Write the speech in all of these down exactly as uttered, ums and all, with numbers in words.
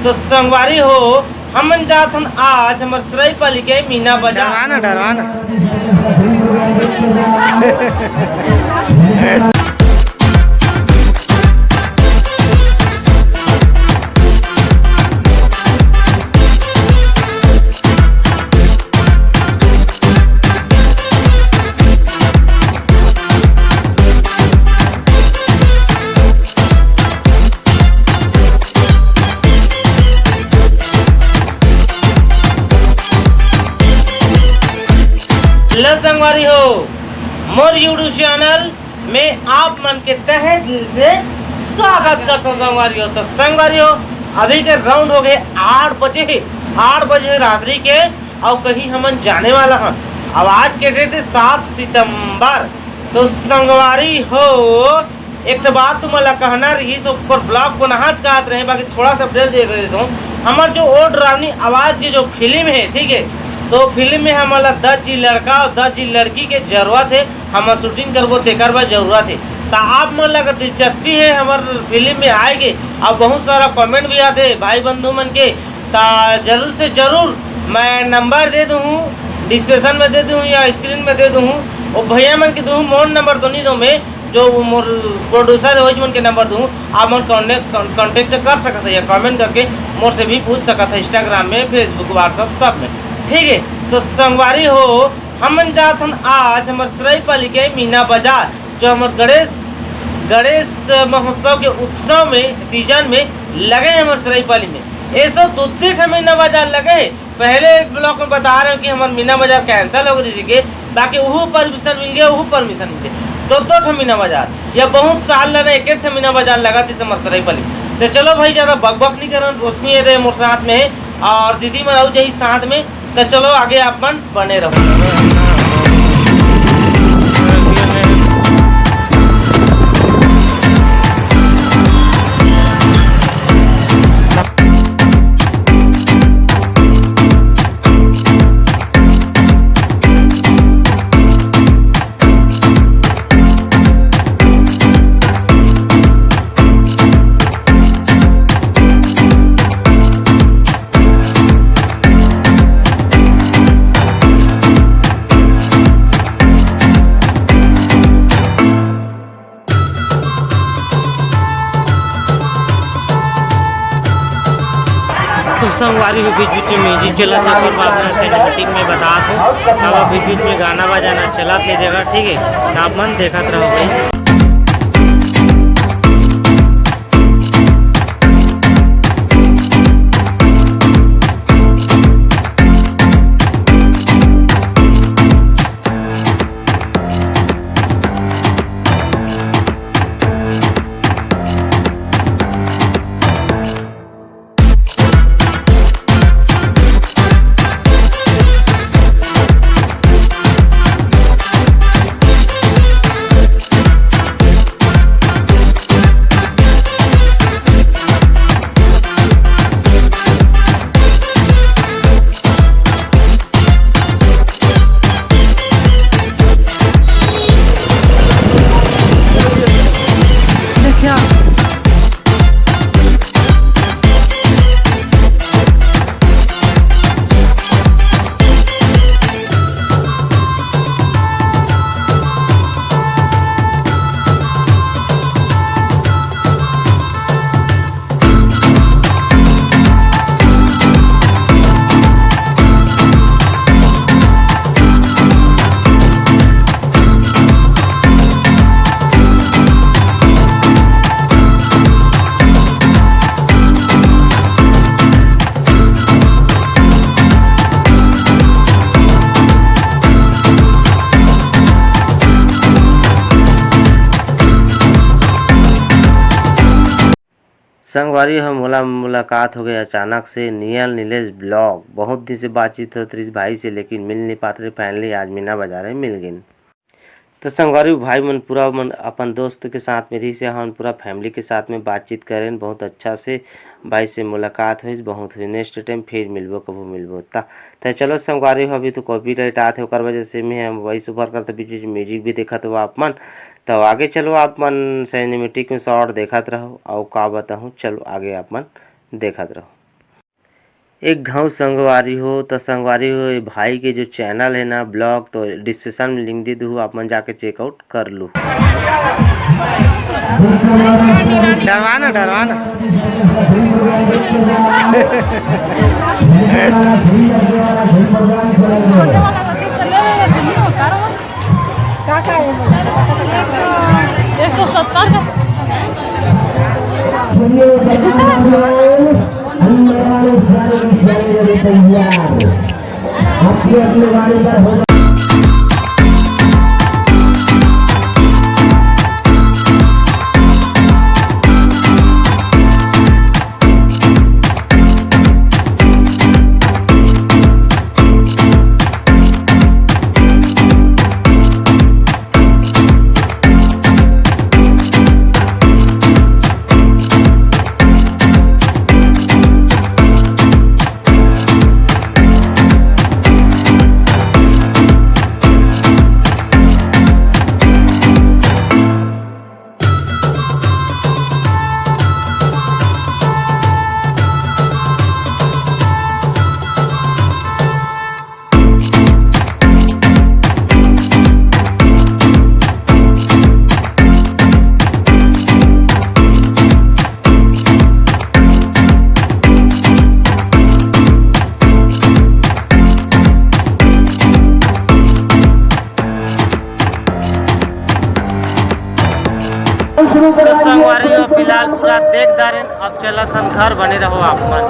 तो संगवारी हो, हमन जात हन आज हमर सरायपाली के मीना बाजार। डरवाना, डरवाना। हेलो संगवारी हो, मोर YouTube चैनल में आप मन के तहे दिल से स्वागत करथों संगवारी हो। तो संगवारी हो, अभी के राउंड हो गए आठ बजे, आठ बजे रात्रि के, अउ कहीं हमन जाने वाला हन। अब आज के डेट है सात सितंबर। तो संगवारी हो, एक तो बात तुमन ला कहना रहिस, ओकर ब्लॉग बनाहत कहत रहे, बाकी थोड़ा सा अपडेट दे देता हूँ। हमार जो ओ डरावनी आवाज के जो फिल्म है, ठीक है, तो फिल्म में हमन ला दस जी लड़का और दस जी लड़की के जरूरत है। हमन शूटिंग करबो, तेकर बर जरूरत है। त आप मन ला अगर दिलचस्पी है हमार फिल्म में आए के, और बहुत सारा कमेंट भी आते हैं भाई बंधु मन के, त जरूर से जरूर मैं नंबर दे दूँ, डिस्क्रिप्शन में दे दूँ या स्क्रीन में दे दूँ। वो भैया मन के दूँ, मोर नंबर तो नहीं दूँ मैं, जो मोर प्रोड्यूसर है, वही मन के नंबर दूँ। आप मन कॉन्टेक्ट, कॉन्टेक्ट कर सकते हैं या कमेंट करके मोर से भी पूछ सकते हैं, इंस्टाग्राम में, फेसबुक, व्हाट्सएप, सब में। ठीक है, तो संगवारी हो, हमन जात हन आज हमर सरायपाली के मीना बाजार, जो हमर गणेश, गणेश महोत्सव के उत्सव में, सीजन में लगे है हमर सरायपाली में। ऐसो दो तीन ठे मीना बाजार लगे है। पहले ब्लॉग में बता रहे हो कि हमर मीना बाजार कैंसिल हो गई के, बाकी वहू परमिशन मिल गया, वहू परमिशन मिल गया। दो दो ठे मीना बाजार, या बहुत साल लगा एक एक ठे मीना बाजार लगा थी हमर सरायपाली। तो चलो भाई, ज्यादा बकबक नहीं करन, रोशनी है रे मोर साथ में है, और दीदी मन आऊ जाही साथ में। तो चलो आगे आप मन बने रहो। तो संगवारी हो, बीच बीच में म्यूजिक चलत हे, ओकर बाद में सिनेमैटिक में बतात हो। अब बीच बीच में गाना बजाना चलत हे जगह, ठीक है, तो आप मन देखत रहो भाई। संगवारी हो, मोला मुलाकात हो गए अचानक से नियल नीलेश ब्लॉग। बहुत दिन से बातचीत होत रहिस भाई से, लेकिन मिल नहीं पात रहे। फाइनली आज मीना बाजार में मिल गइन। तो संगवारी भाई मन पूरा मन अपन दोस्त के साथ में रहिस, हमन पूरा फैमिली के साथ में बातचीत करेन। बहुत अच्छा से भाई से मुलाकात होइस, बहुत हुई। नेक्स्ट टाइम फिर मिलबो, कभू मिलबो। ता, ते चलो संगवारी हो, अभी तो कॉपीराइट आत हे, ओकर वजह से मैं वॉइस ओवर करता, बीच बीच म्यूजिक भी देखत हो आप मन। तो आगे चलो आप मन सिनेमैटिक में शॉट देखत रहो, अउ का बताहूँ, चलो आगे आप मन देखत रहो। एक घाव संगवारी हो, त संगवारी हो, ये भाई के जो channel है ना, vlog, तो description में link दे दूँ, आप मन जाके check out कर लू। डरवा ना, डरवा ना। का का है? एक सौ सत्तर का। तो संगवारी हो, फिलहाल पूरा देख डारेन, अब चलत हन घर, बने रहो आप मन।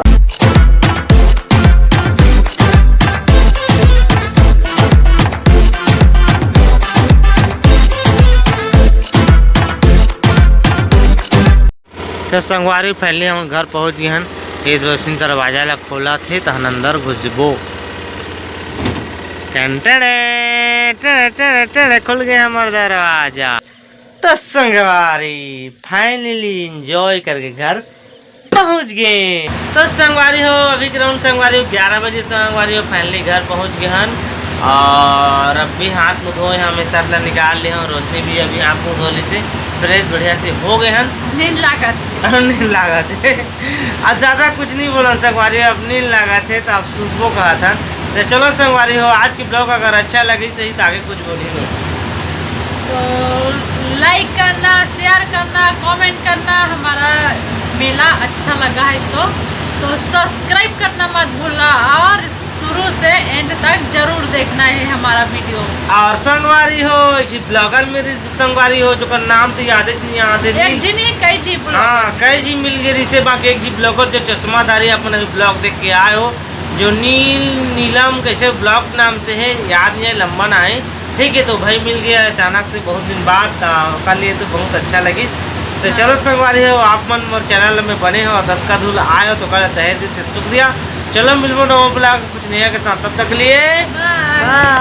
तो संगवारी, finally हम घर पहुंच गए हन। ये रोशनी दरवाजा ला खोलत हे, तहन अंदर घुसबो। टन टन टन टन टन, खुल गया हमारा दरवाजा। तो संगवारी, finally enjoy करके घर पहुंच गए। तो संगवारी हो, अभी के round संगवारी हो, ग्यारह बजे संगवारी हो, finally घर पहुंच गए हन। और अब भी हाथ मुंह धोए हैं, हमें shirt ला निकाल ले हैं, रोशनी भी अभी हाथ मुंह धो ली से fresh बढ़िया से हो गए हन। नींद लागत। नींद लागत है। आज ज्यादा कुछ नहीं बोलन संगवारी हो, अब नींद लागत है तो आप सुतबो कहत हन। तो चलो संगवारी हो, आज की vlog अगर अच्छा लगी सही तो आगे कुछ बोली हो। तो like करना, share करना, comment करना, हमारा मेला अच्छा लगा है तो, तो subscribe करना मत भूलना और शुरू से end तक जरूर देखना है हमारा video। और संगवारी हो, एक झी vlogger मेरी संगवारी हो, जो का नाम तो याद ही नहीं आते एक जी। झी नहीं, कई झी vlogger। हाँ, कई झी मिल गए रिसे, बाकी एक झी vlogger जो चश्माधारी अपन अभी vlog देख के आए हो, जो नील नीलम कैसे vlog नाम से है, याद नहीं है, लंबा ना है। ठीक है, तो भाई मिल गया अचानक से बहुत दिन बाद, आ, ओकर लिए तो बहुत अच्छा लगी। तो हाँ। चलो संगवारी हो, आप मन मोर channel में बने हो और दतका धूल आए हो तो ओकर तहे दिल से शुक्रिया। चलो मिलबो नवा vlog कुछ नया के साथ, तब तक के लिए bye। Bye।